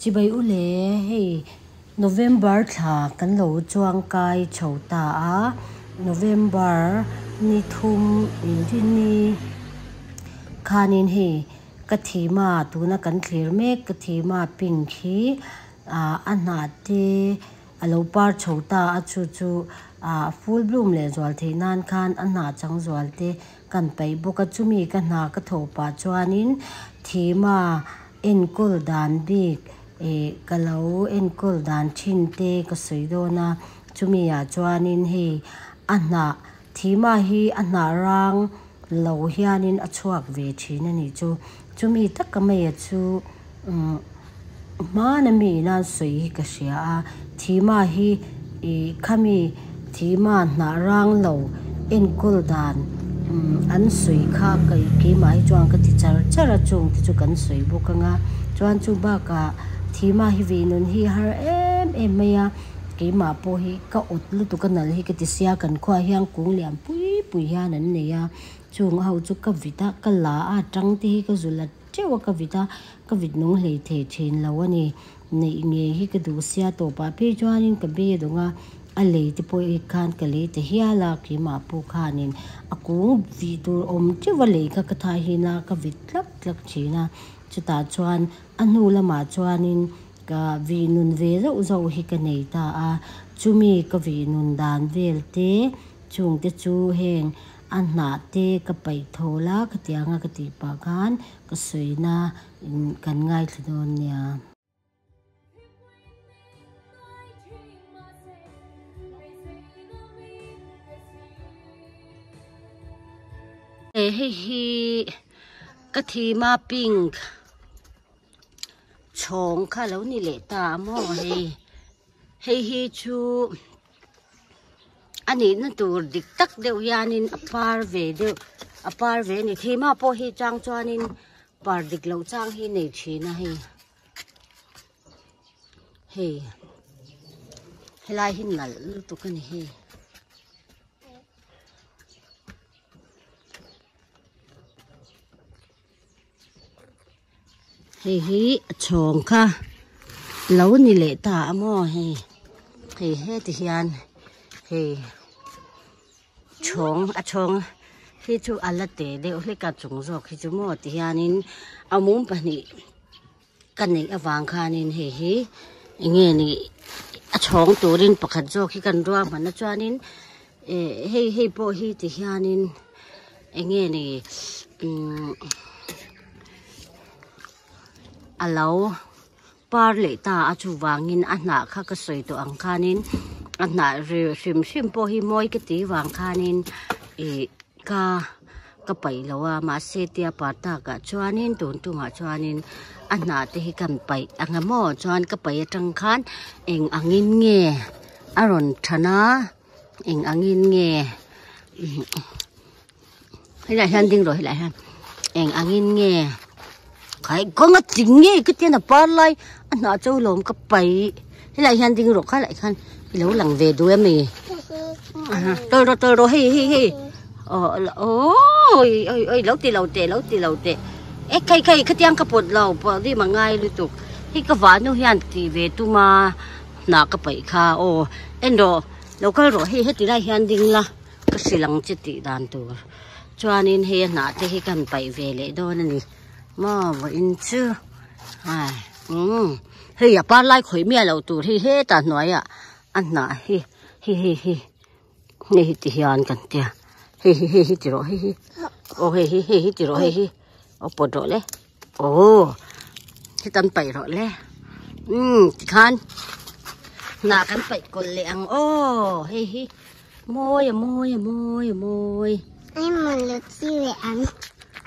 Chibai u le, hei November thla kan lo chuangkai chho ta a, November ni thum inrinni khanin hei ka thima tuna kan thlir mek ka thima pink hi ah a hnah te a lo par chho ta a chu chu ah full bloom leh zual theih nan khan a hnah chang zual te kan paih bawk a chumi ka hna ka thawh pah chuanin thima enkawl dan bik ih ka lo enkawl dan thin te ka sawi dawn a chumi ah chuanin hei a hnah thima hi a hnah rang lo hianin a chhuak ve thin a nih chu chumi taka mai a chu umm hmana mi ina an sawi hi ka hria a thima hi ih khami thima hnah rang lo enkawl dan umm an sawi kha keimah hi chuan ka ti char char a chung te chu kan sawi bawk ang a chuan chu bakah thima hi vei nun hi a har em em mai a keimah pawh hi ka awt lutuk a nalh hi ka ti sia kan khuaah hian kung lian pui pui hian an nei a chung ho chu ka vit a ka la a tang te hi ka zu la teuh a ka vit a ka vit nung hlei thei thin lo a ni neih ngei hi ka duh sia tawpah phei chuanin ka be dawng a a lei te pawh hi khan ka lei ta hial a keimah pawh khanin a kung vih tur awm teuh a lei kha ka thah hin a ka vit tlak tlak thin a chutah chuan a hnu lamah chuanin ka vih nun ve zauh zauh hi ka nei ta a chumi ka vih nun dan vel te chungte chu heng A hnah te ka paih tho la khatiang a ka tih pah khan ka sawina in kan ngaithla dawn nia. Hei hi ka thima pink chhawng kha lo ni leh ta a maw hei hei hi chu. A nihna tur dik tak deuh hianin a par ve deuh a par ve a ni thima pawh hi chang chuanin par dik loh chang hi nei thin a hei hei helai hi nalh lutuk a ni hei. Hei hi a chhawng kha lo ni leh ta a maw hei hei heti hian hei chhawng a chhawng hi chu a la te deuh hlek a chung zawk hi chu maw ti hianin a mum pahnih ka neih avang khanin hei hi eng nge ni a chhawng turin pakhat zawk hi kan ruahman a chuanin eh hei hei pawh hi ti hianin eng nge ni umm a lo par leh ta a chuvangin a hnah kha ka sawi tawh ang khanin a hnah hrim hrim pawh hi mawi ka tih vang khanin ih ka ka paih lo a mahse tia par takah chuanin tun tumah chuanin a hnah te hi kan paih ang emaw chuan ka paih atang khan eng angin nge a rawn than a eng angin nge helaiah hian ding rawh helaiah hian eng angin nge khai kawnga tling nge ka tian a par lai a hnah chu lawm ka paih helaiah hian ding rawh khalai khan i lo lang ve duh em ni tawlh rawh tawlh rawh hei hei hei aw awi awi awi lo ti lo teh lo ti lo teh e khai khai khatiang ka pawt lo pawh rim a ngai lutuk hei ka vahnu hian tih ve tum a hnah ka paih kha aw en rawh lo kal rawh hei heti lai hian ding la. Ka hrilh ang che tih dan tur chuanin hei a hnah te hi kan paih ve leh dawn a ni maw vawiin chu ai umm hei a par lai khawih miah loh tur hi hetah hnuaiah a hnah hi hi hei hi hei hi ti hian kan tia hei hi hei hi ti rawh hei hi aw hei hi hei hi ti rawh hei hi aw pawt rawh le aw hetan paih rawh le umm tikhan hnah kan paih kawlh leh ang aw hei hi. Mawi a mawi a mawi a mawi. Ai man lo chi ve ang.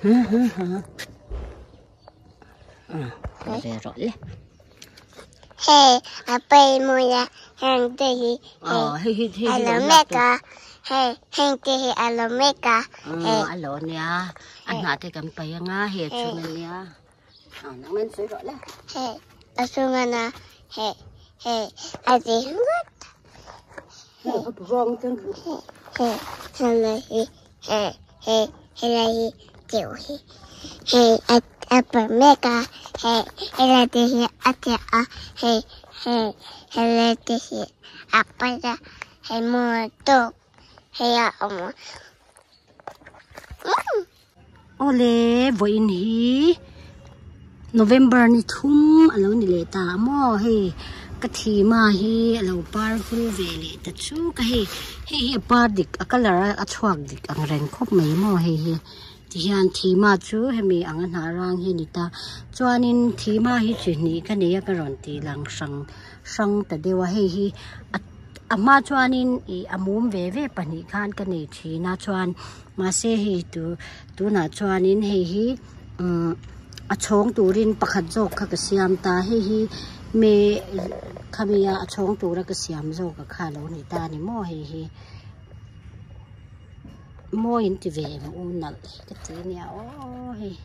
Ha ha ha. Ah, ve rawh le. Hey, a pai mawi a heng te hi. Oh, hei hi hei hi. Alo meka. Hey, heng te hi alo meka. Hey. Alo nia. A hna te kan pai anga he chhung ania. Ah, nang men sui rawh le. Hey, a chhung ana. Hey, hey, a ti ngat. a per mek a hei helai te hi a tia a hei hei helai te hi a paih a hei motor hei a awm a. Awle vawiin hi November ni thum a lo ni leh ta a maw hei ka thima hi a lo par hul ve leh ta chu ka hei hei hi a par dik a colour a chhuak dik ang reng khawp mai maw hei hi tihian thima chu hemi ang a hnah rang hi a ni ta chuanin thima hi chi hnih ka nei a ka rawn tih lang hrang hrang ta deuh a hei hi a a hma chuanin ih a mum ve ve pahnih khan ka nei thin a chuan mahse hei tu tunah chuanin hei hi umm a chhawng turin pakhat zawk kha ka siam ta hei hi me khami a a chhawng tura ka siam zawk a kha a lo ni ta a ni maw hei hi mawi in ti ve em u nalh hi ka ti ania aw hei.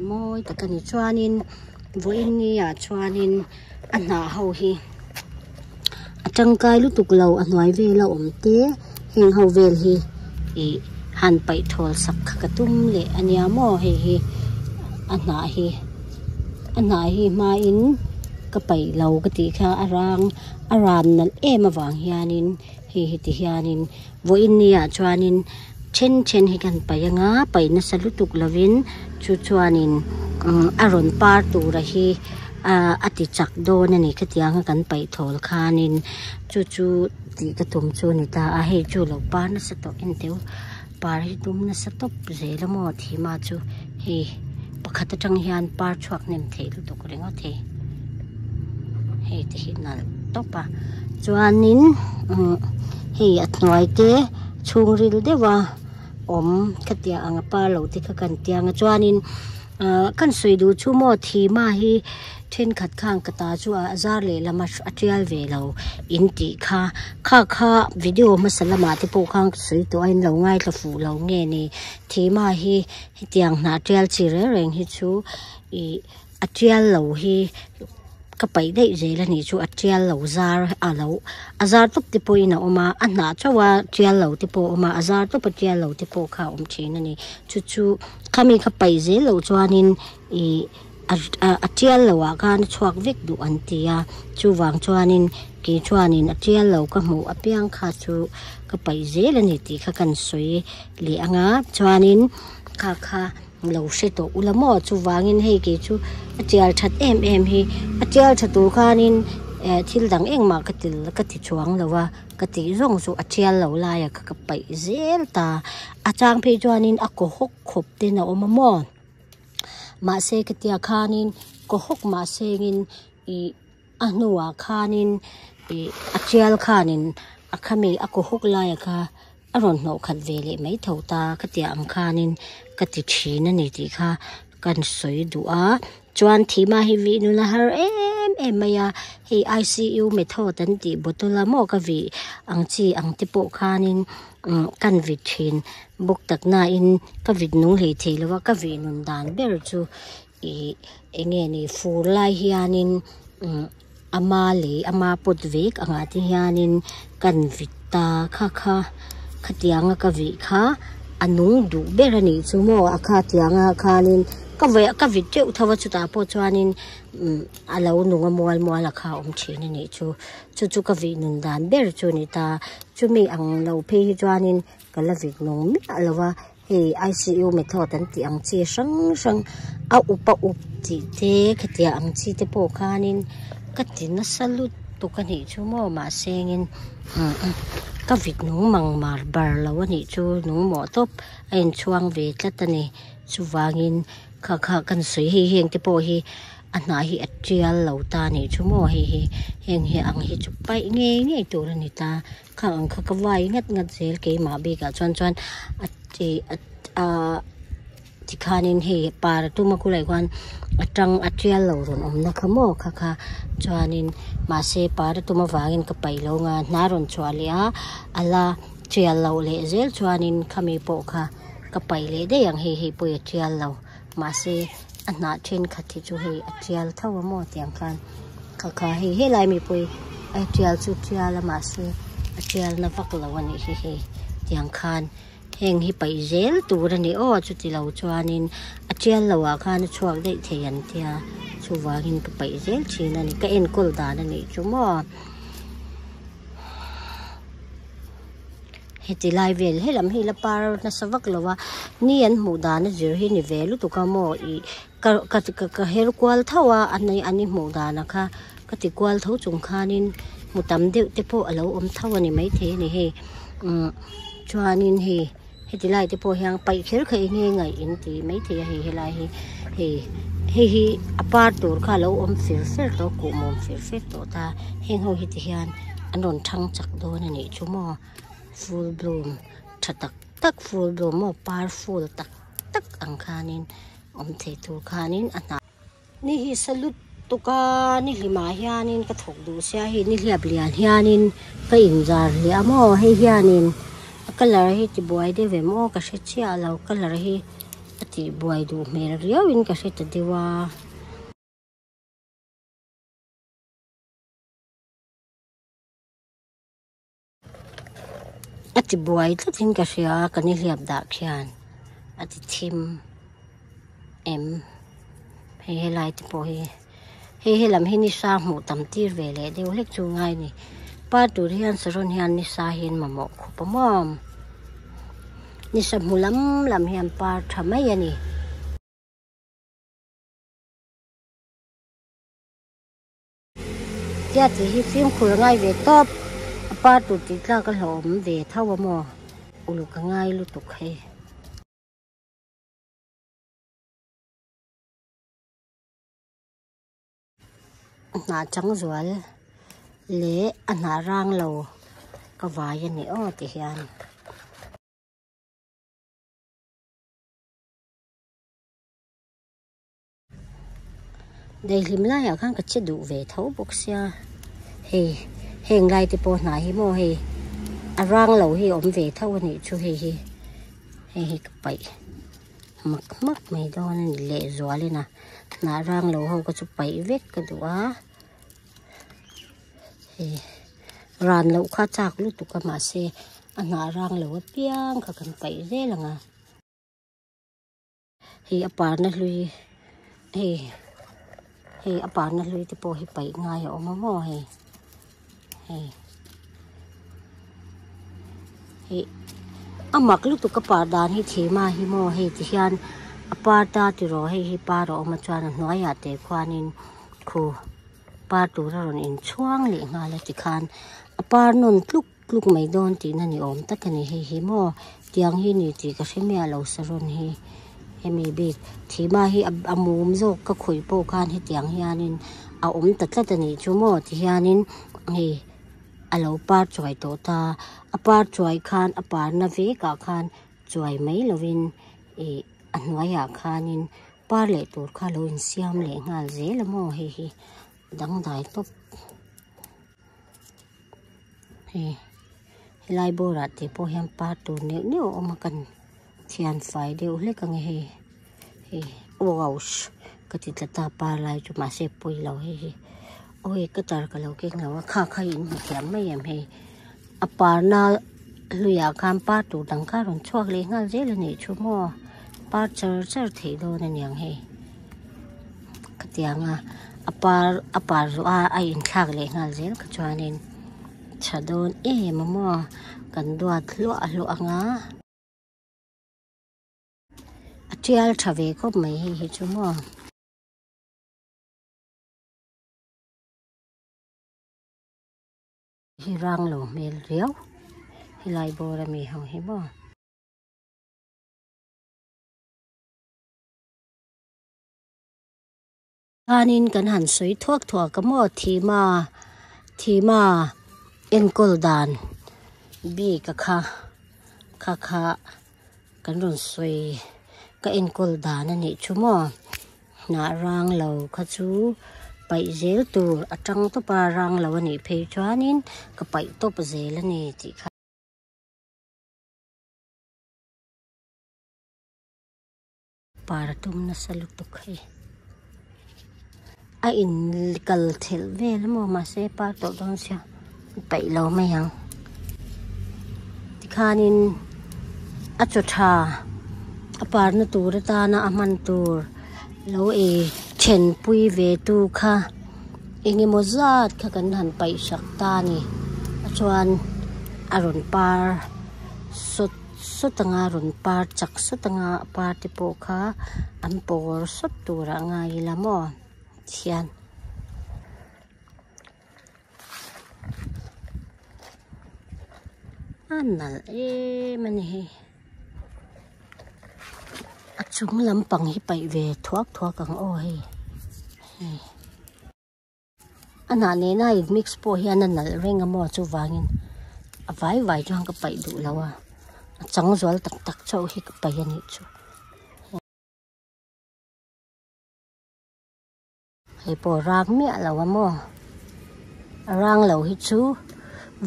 Mawi tak a ni chuanin vawiin ni ah chuanin a hnah ho hi a tangkai lutuk lo a hnuai vela awm te heng ho vel hi ih han paih thawl sak kha ka tum leh a nia maw hei hi a hnah hi a hnah hi hmain ka paih lo ka tih kha a rang a ran nalh em avang hianin hei hi ti hianin vawiin ni ah chuanin. Then then hi kan paih anga paih nasa lutuk lovin chu chuanin umm a rawn par tura hi ah a ti chak dawn a ni khatianga kan paih thawl khanin chu chu tih ka tum chu a ni ta a hei chu lo par nasa tawh en teu par hi tum nasa tawp zel a maw thima chu hei pakhat atang hian par chhuak hnem thei lutuk ringawt hei hei te hi nalh tawp a chuanin umm hei a hnuai te. Chhungril deuha awm khatiang ang a par lo te kha kan tia ang a chuanin ahh kan sawi duh chu maw thima hi thenkhat khan ka ta chu a zar lehlam a a tial ve lo in tih kha kha kha video hmasa lamah te pawh khan ka sawi tawh a in lo ngaithla fuh lo nge ni thima hi hetiang hnah tial chi reng reng hi chu ih a tial lo hi ka paih daih zel a nih chu a tial lo zar a lo a zar tawp te pawhin a awm a a hnah chauh a tial lo te pawh a awm a a zar tawp a tial lo te pawh kha a awm thin a ni chu chu khami kha paih zel loh chuanin ih a a tial loh ah khan a chhuak vek duh an ti a chuvang chuanin kei chuanin a tial lo ka hmuh apiang kha chu ka paih zel a ni tih kha kan sawi leh ang a chuanin kha kha. Lo hre tawh ula maw? Chuvangin hei kei chu a tial that em em hi. A tial tha tur khanin eh thil dang engmah ka til ka ti chuang lo a, ka tih zawng chu a tial lo laia kha ka paih zel ta. A chang phei chuanin a kaw hawk khawp ten a awm a maw? Mahse ka tia khanin kaw hawk mahsengin ih a hnuah khanin ih a tial khanin a khami a kaw hawk laia kha A rawn hnawh khat ve leh mai tho ta ka tia ang khanin ka ti thin a ni tih kha kan sawi duh a. Chuan thihma hi vih nun a har em em mai a, hei ICU method an tih bottle a maw ka vih ang chi ang te pawh khanin umm kan vit thin bawk tak nain ka vit nung hlei thei lo a, ka vih nun dan ber chu ih eng nge ni fur lai hianin umm ama lei ama pawt vek angah te hianin kan vit ta kha kha khatianga ka vih kha a nung duh ber a nih chu maw a khatianga khanin ka vawi ka vit teuh tho a chutah pawh chuanin umm a lo nung a mual mual a kha a awm thin a nih chu chu chu ka vih nun dan ber chu a ni ta chumi ang lo phei hi chuanin ka la vit nung miah lo va. Hei ICU method an tih ang chi hrang hrang a up a up tih te khatiang ang chi te pawh khanin ka ti nasa lutuk a nih chu maw mahse engin ka vit nung mang mar bar lo a nih chu nung mawh tawp a inchhuang ve tlat a ni chuvangin kha kha kan sawi hei heng te pawh hi a hnah hi a tial lo ta a nih chu maw hei hi heng hi ang hi chu paih ngei ngei tur a ni ta. Kha ang kha ka vai ngat ngat zel keimah bikah chuan chuan a ti a tikhanin hei par a tum a kulai khuan a tang a tial lo rawn awm na kha maw kha kha chuanin mahse par a tum avangin ka paih lo nga hna rawn chhuah leh a a la tial loh leh zel chuanin khami pawh kha ka paih leh daih ang hei hei pawh hi a tial lo mahse a hnah thenkhat hi chu hei a tial tho a maw tiang khan kha kha hei helai mi pawh hi a tial chu tial a mahse a tial na vak lo a nih hi hei tiang khan heng. Heng hi paih zel tur a ni aw chuti lo chuanin a tial lo ah khan a chhuak daih thei an tia chuvangin ka paih zel thin a ni ka enkawl dan a nih chu maw. Heti lai vel helam hi la par nasa vak lo a ni an hmuh dan a zir hi ni ve lutuk a maw ih ka ka ka her kual tho a ani ani hmuh dan a kha ka ti kual tho chung khanin hmu tam deuh te pawh a lo awm tho a ni maithei a ni hei umm chuanin hei heti lai te pawh hian paih kher kha eng nge ngaih in ti maithei a hei helai hi hei hei hi a par tur kha a lo awm fir fer tawh a kuhmawm fir fer tawh ta heng ho hi ti hian an rawn thang chak dawn a nih chu maw full bloom tha tak tak full bloom maw par full tak tak ang khanin awm thei tur khanin a hnah Ni hi sa lut tuk a, ni hlimah hianin ka thawk duh sia hei ni hliap lian hianin ka inzar hliah a maw hei hianin a colour hi ti buai deuh em aw ka hre chiah lo colour hi a tih buai duh hmel riauin ka hre ta deuh a. A ti buai tlatin ka hria a ka nihliap dah khian a ti thim em hei helai te pawh hi hei helam hi nisa hmuh tam tir ve leh deuh hlek chu ngai a ni par tur hian saron hian nisa hian mamawh khawp a maw nisa hmu lam lam hian par tha mai a ni. Tia tih hi fimkhur a ngai ve tawp a par tur tih tlak a hlauhawm ve tho a maw uluk a ngai lutuk hei. A hnah chang zual leh a hnah rang lo ka vai a ni aw ti hian. Daihlim laiah khan ka che duh ve tho bawk sia hei heng lai te pawh hnai hi maw hei a rang lo hi a awm ve tho a nih chu hei hi hei hi ka paih hmak hmak mai dawn a ni lehzualin a hnah rang lo ho ka chu paih vek ka duh a hei ran loh kha chak lutuk a mahse a hnah rang lo apiang kha kan paih zel ang a. Hei a parna hlui hei hei a parna hlui te pawh hi paih ngai a awm a maw hei hei hei a mak lutuk a par dan hi thima hi maw hei ti hian a par ta tiraw hei hi par a awm a chuan a hnuaiah te khuanin khu par tur a rawn inchhuang leh nghal a tikhan a par nawn tluk Tluk mai dawn tihna ni awm tak a ni hei hi maw tiang hi ni tih ka hre miah lo saron hi hemi bik thihma hi a mum zawk ka khawih pawh khan hetiang hianin a awm ta tlat a nih chu maw ti hianin hei a lo par chuai tawh ta a par chuai khan a parna vekah khan chuai mai lovin ih a hnuaiah khanin par leh tur kha lo insiam leh nghal zel a maw hei hi dangdai tawp. Hei helai bawrah te pawh hian par tur neuh neuh a awm a kan thian fai deuh hlek ang e hei hei waush ka ti tlat a par lai chu mahse pawi lo hei hi awi ka tar ka lo keng lo a kha kha in hmu thiam mai em hei a parna hluiah khan par tur dang kha a rawn chhuak leh nghal zel a nih chu maw par char char theih dawn a niang hei. Khatianga a par a par zawh a a inthlak leh nghal zel kha chuanin tha dawn em a maw kan duat hluah hluah ang a a tial tha ve khawp mai hei hi chu maw. Hi rang lo hmel riau helai bawr ami ho hi maw. Khanin kan han sawi thuak thuak a maw thima thima enkawl dan bik a kha kha kha kan rawn sawi ka enkawl dan a nih chu maw hnah rang lo kha chu paih zel tur a tang tawp a rang lo a nih phei chuanin ka paih tawp zel a ni tih kha. Par a tum nasa lutuk hei a in kal thelh vel emaw mahse par tawh dawn sia a peih lo mai ang tikhanin. A chaw tha a parna tur atana a hman tur lo ei then pui ve tu kha eng emaw zat kha kan han paih sak ta a ni a chuan a rawn par sawt sawt anga rawn par chak sawt anga a par te pawh kha an pawr sawt turah a ngai ila maw tihian. A nalh em a ni hei a chung lampang hi paih ve thuak thuak ang aw hei hei a hnah nena in mix pawh hian a nalh reng a maw chuvangin a vai vai chuan ka paih duh lo a a chang zual tak tak chauh hi ka paih a nih chu. Hei pawh rang miah lo a maw a rang lo hi chu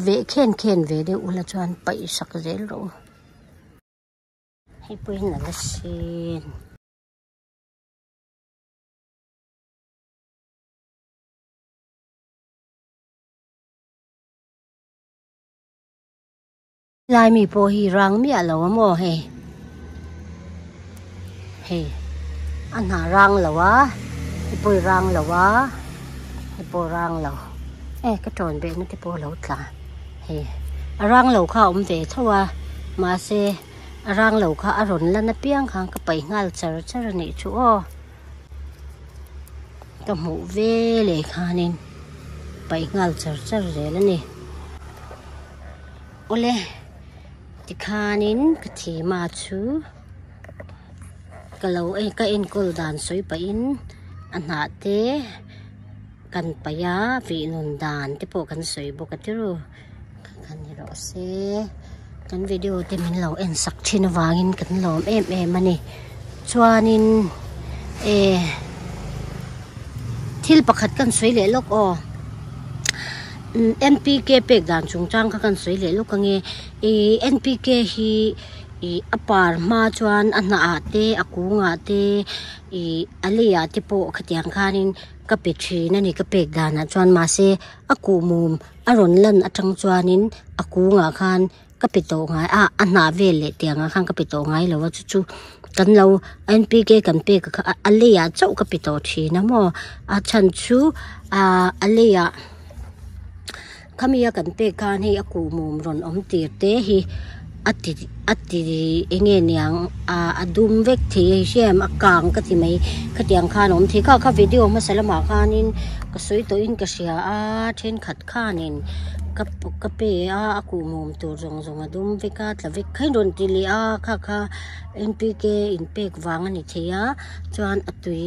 veh khen khen ve deuh ula chuan paih sak zel rawh u hei pawh hi nalh asin. Lai mi pawh hi rang miah lo a maw hei hei a hna rang lo a hei pawh hi rang lo a hei pawh rang lo e ka tawn beh na te pawh a lo tla hei a rang lo kha a awm ve tho a mahse a rang lo kha a rawn lan apiang khan ka paih nghal char char a nih chu aw. Ka hmuh ve leh khanin paih nghal char char zel a ni. Awle tikhanin ka thima chu ka lo ka enkawl dan sawi pahin a hnah te kan paih a vih nun dan te pawh kan sawi bawk a tirw kan ni rawh se kan video te min lo en sak thin avangin kan lawm em em a ni chuanin eh thil pakhat kan sawi leh lawk aw N_p_k pek dan chungchang kha kan sawi leh lawk ange ih N_p_k hi ih a par hma chuan a hnah ah te a kungah te ih a lei ah te pawh khatiang khanin ka pe thin a ni ka pek danah chuan mahse a kuhmum a rawn lan atang chuanin a kungah khan ka pe tawh ngai a a hnah vel leh tiang ah khan ka pe tawh ngai lo a chu chu kan lo N_p_k kan pek kha a lei ah chauh ka pe tawh thin a maw a chhan chu ahh a lei ah khami a kan pek khan hei a kuhmum rawn awm tir te hi a ti a ti eng nge niang ah a dum vek thei a hei hriam a kang ka ti mai khatiang khan a awm thei kha kha video hmasa lamah khanin ka sawi tawhin ka hria a thenkhat khanin ka ka pe a a kuhmum tur zawng zawng a dum vek a tla vek kha rawn ti leh a kha kha N_p_k inpek vang a ni thei a chuan a tui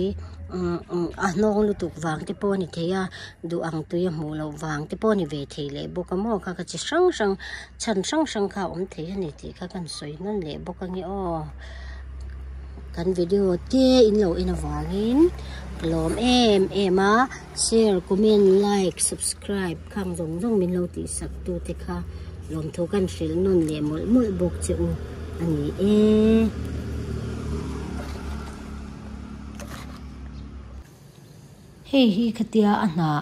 a hnawng lutuk vang te pawh a ni thei a. Duh ang tui a hmuh loh vang te pawh a ni ve thei leh bawk a maw kha ka chi hrang hrang chhan hrang hrang kha a awm thei a ni tih kha kan sawi nawn leh bawk a nge aw kan video te in lo en avangin ka lawm em em a share comment like subscribe khang zawng zawng min lo tih sak tu te kha lawmthu kan hrilh nawn leh mawlh mawlh bawk che u a ni e. Hei hi khatia a hnah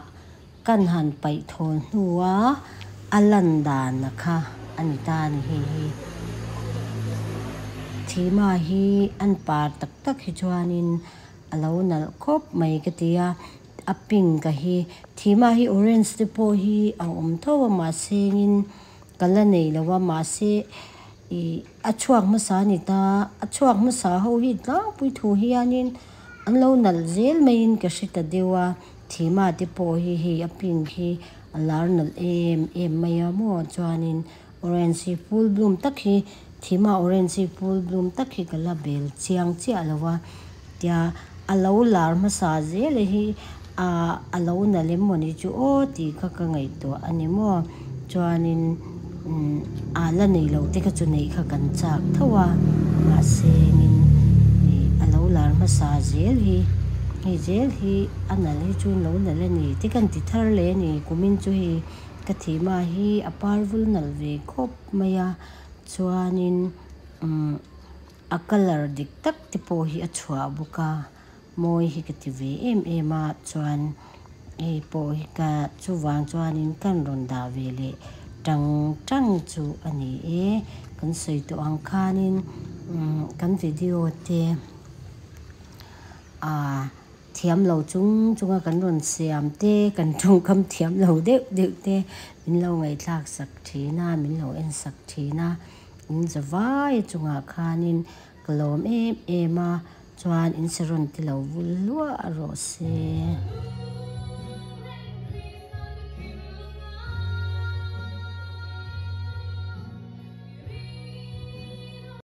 kan han paih thawl hnua a lan dan a kha a ni ta a ni hei hi. Thima hi an par tak tak hi chuanin a lo nalh khawp mai ka ti a, a pink a hi thima hi orange te pawh hi a awm tho a mahsengin ka la nei lo a mahse ih a chhuak hmasa a ni ta a chhuak hmasa ho hi tlangpui thu hianin. An lo nalh zel maiin ka hre ta deuh a, thima te pawh hi hei a pink hi a lar nalh em em mai a maw chuanin orange hi full bloom tak hi thima orange hi full bloom tak hi ka la bel chiang chiah lo a tia a lo lar hmasa zel a hi ah a lo nalh em mawni chu aw tih kha ka ngaihtuah a ni maw chuanin umm ah la nei lo te kha chu neih kha kan chak tho a mahse engin ih a lo lar hmasa zel hi hei zel hi a nalh hi chu lo nalh a ni te kan ti thar leh a ni kumin chu hei ka thihma hi a par vul nalh ve khawp mai a chuanin umm a colour dik tak te pawh hi a chhuah bawk a. Mawi hi ka ti ve em em a, chuan hei pawh hi ka chuvang chuanin kan rawn dah ve leh tang tang chu a ni e. Kan sawi tawh ang khanin kan video te ah thiam lo chung chunga kan rawn siam te kan tawngkam thiam lo deuh deuh te min lo ngaihthlak sak thin a min lo en sak thin a in za vai chungah khanin ka lawm em em a chuan in se rawn ti lo vul luah rawh se.